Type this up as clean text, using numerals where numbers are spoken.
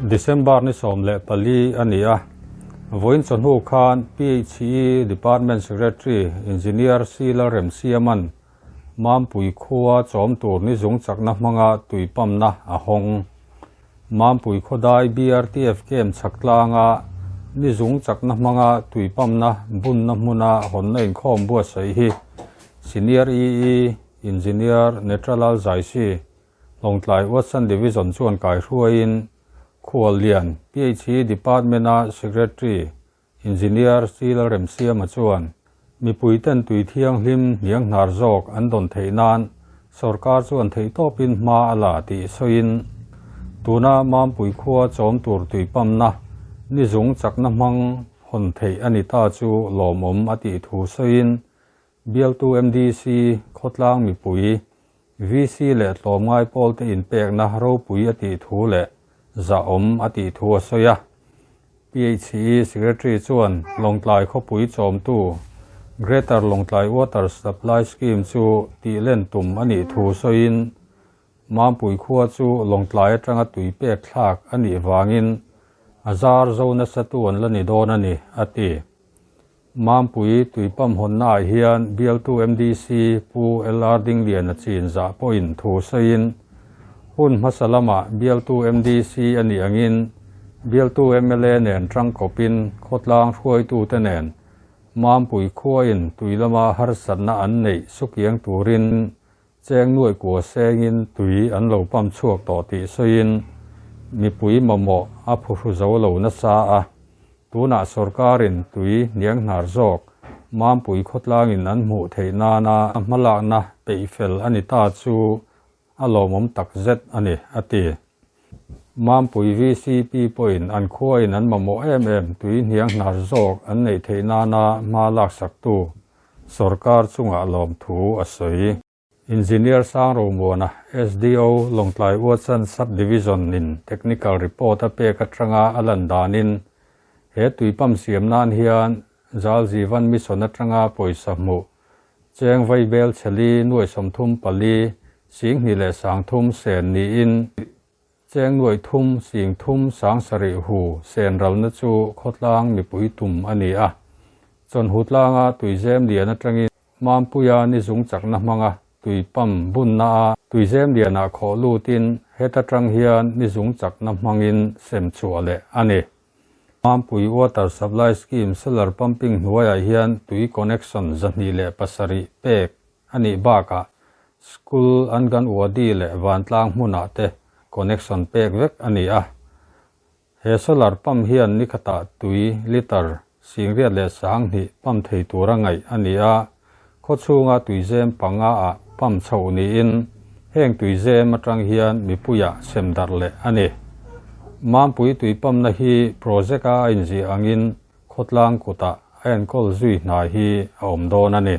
December ni 14 a ni a, vawiin chawhnu khan PHE Department Secretary Engineer C Lalremsiama'n Mampui khua chawm tur ni zung chakna hmanga tui pamna a hawng. Mampui khawdai BRTF camp chhak tlanga ni zung chakna hmanga tui pamna bunna hmuna hawnna inkhawm buatsaih hi Senior EE Engineer Netralal Zaisi Lawngtlai Watson Division chuan kaihruaiin Khuallian PHE Department-a Secretary Engineer C Lalremsiama chuan mipuiten tui thianghlim hnianghnar zawk an dawn theih nan sorkar chuan theihtawpin hma a la tih sawiin tuna Mampui khua chawm tur tui pamna ni zung chakna hmang hawn theih a ni ta chu lawmawm a tih thu sawiin Bialtu MDC, khawtlang mipui, VC leh tlawmngai pawlte inpekna ropui a tih thu leh zahawm a tih thu a sawi a. PHE Secretary chuan Lawngtlai khawpui chawmtu Greater Lawngtlai Water Supply Scheme chu tihlen tum a nih thu sawiin Mampui khua chu Lawngtlai atanga tui pek thlak a nih vangin a zar zo nasa tu an la ni dawn a ni, a ti. Mampui tui pamhawnna ah hian bialtu MDC Pu LR Dingliana chin zah pawhin thu sawiin hun hmasa lamah bialtu MDC a nih angin bialtu mla nen tangkawpin khawtlang hruaitute nen Mampui khuain tui lama harsatna an neih sukiang turin Cheng nuaih kua sengin tui an lo pump chhuak tawh tih sawiin mipui mamawh a phuhru zo lo nasa a, tunah sorkarin tui hnianghnar zawk Mampui khawtlangin an hmuh theih nana hmalakna peih fel a ni ta chu a lawmawm takzet a ni, a ti. Mampui VCP pawhin an khuain an mamawh em em tui hnianghnar zawk an neih theih nana hma laksaktu Sorkar chungah lawmthu a sawi. Engineer Sang Romuana, SDO, Lawngtlai Watson Sub-Division in Technical Report a pek atanga a lan danin he tui pump siam nan hian Jal Jeevan Mission atanga pawisa hmuh cheng vaibel chheli nuai 34 2030 sen niin cheng nuai 3 10 7 hu sen ralna chu khawtlang mipui tum a ni a. Chawnhu tlanga tuizem lian atangin Mampuia ni zung chakna hmanga tui pump bunna a tuizem lianah khawh lutin heta tang hian ni zung chakna hmangin sem chhuah leh a ni. Mampui Water Supply Scheme solar pumping hnuaiah hian tui connection 207 pek a nih bakah school Anganwadi leh vantlang hmunah te connection pek vek a ni a. He solar pump hian ni khatah tui liter 82,000 pump thei tura ngaih a ni a, khawchhunga tuizem panga ah pump chhoh niin heng tuizem atang hian mipuiah sem darh leh a ni. Mampui tui pump na hi project a a inziah angin khawtlang kutah a enkawl zui hna hi a awm dawn a ni.